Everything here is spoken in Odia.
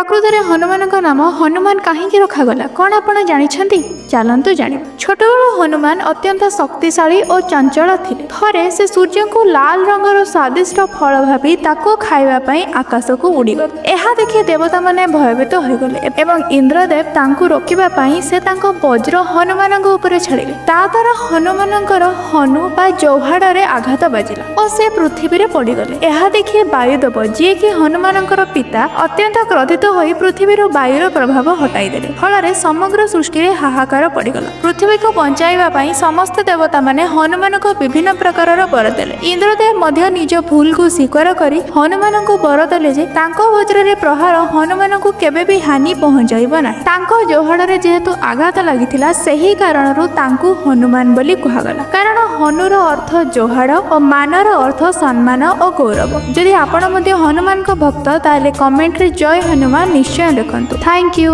ପ୍ରକୃତରେ ହନୁମାନଙ୍କ ନାମ ହନୁମାନ କାହିଁକି ରଖାଗଲା, କ'ଣ ଆପଣ ଜାଣିଛନ୍ତି? ଚାଲନ୍ତୁ ଜାଣିବା। ଛୋଟବେଳୁ ହନୁମାନ ଅତ୍ୟନ୍ତ ଶକ୍ତିଶାଳୀ ଓ ଚଞ୍ଚଳ ଥିଲେ। ଥରେ ସେ ସୂର୍ଯ୍ୟଙ୍କୁ ଲାଲ ରଙ୍ଗର ସ୍ୱାଦିଷ୍ଟ ଫଳ ଭାବି ତାକୁ ଖାଇବା ପାଇଁ ଆକାଶକୁ ଉଡ଼ିଗଲେ। ଏହା ଦେଖି ଦେବତାମାନେ ଭୟଭୀତ ହୋଇଗଲେ ଏବଂ ଇନ୍ଦ୍ରଦେବ ତାଙ୍କୁ ରୋକିବା ପାଇଁ ସେ ତାଙ୍କ ବଜ୍ର ହନୁମାନଙ୍କ ଉପରେ ଛାଡ଼ିଲେ। ତା ଦ୍ୱାରା ହନୁମାନଙ୍କର ହନୁ ବା ଜୌହାଡ଼ରେ ଆଘାତ ବାଜିଲା ଓ ସେ ପୃଥିବୀରେ ପଡ଼ିଗଲେ। ଏହା ଦେଖି ବାୟୁଦେବ, ଯିଏକି ହନୁମାନଙ୍କର ପିତା, ଅତ୍ୟନ୍ତ କ୍ରୋଧିତ ହୋଇ ପୃଥିବୀରୁ ବାୟୁର ପ୍ରଭାବ ହଟାଇଦେଲେ। ଫଳରେ ସମଗ୍ର ସୃଷ୍ଟିରେ ହାହାକାର ପଡ଼ିଗଲା। ପୃଥିବୀକୁ ବଞ୍ଚାଇବା ପାଇଁ ସମସ୍ତ ଦେବତାମାନେ ହନୁମାନଙ୍କୁ ବିଭିନ୍ନ ପ୍ରକାରର ବର ଦେଲେ। ଇନ୍ଦ୍ରଦେବ ମଧ୍ୟ ନିଜ ଭୁଲକୁ ସ୍ୱୀକାର କରି ହନୁମାନଙ୍କୁ ବର ଦେଲେ ଯେ ତାଙ୍କ ବଜ୍ରରେ ପ୍ରହାର ହନୁମାନଙ୍କୁ କେବେ ବି ହାନି ପହଞ୍ଚାଇବ ନାହିଁ। ତାଙ୍କ ଜୌହାଡ଼ରେ ଯେହେତୁ ଆଘାତ ଲାଗିଥିଲା, ସେହି କାରଣରୁ ତାଙ୍କୁ ହନୁମାନ ବୋଲି କୁହାଗଲା, କାରଣ ହନୁର ଅର୍ଥ ଜୋହାଡ଼ ଓ ମାନର ଅର୍ଥ ସମ୍ମାନ ଓ ଗୌରବ। ଯଦି ଆପଣ ମଧ୍ୟ ହନୁମାନଙ୍କ ଭକ୍ତ, ତାହେଲେ କମେଣ୍ଟରେ ଜୟ ହନୁମାନ ନିଶ୍ଚୟ ଲେଖନ୍ତୁ। Thank you.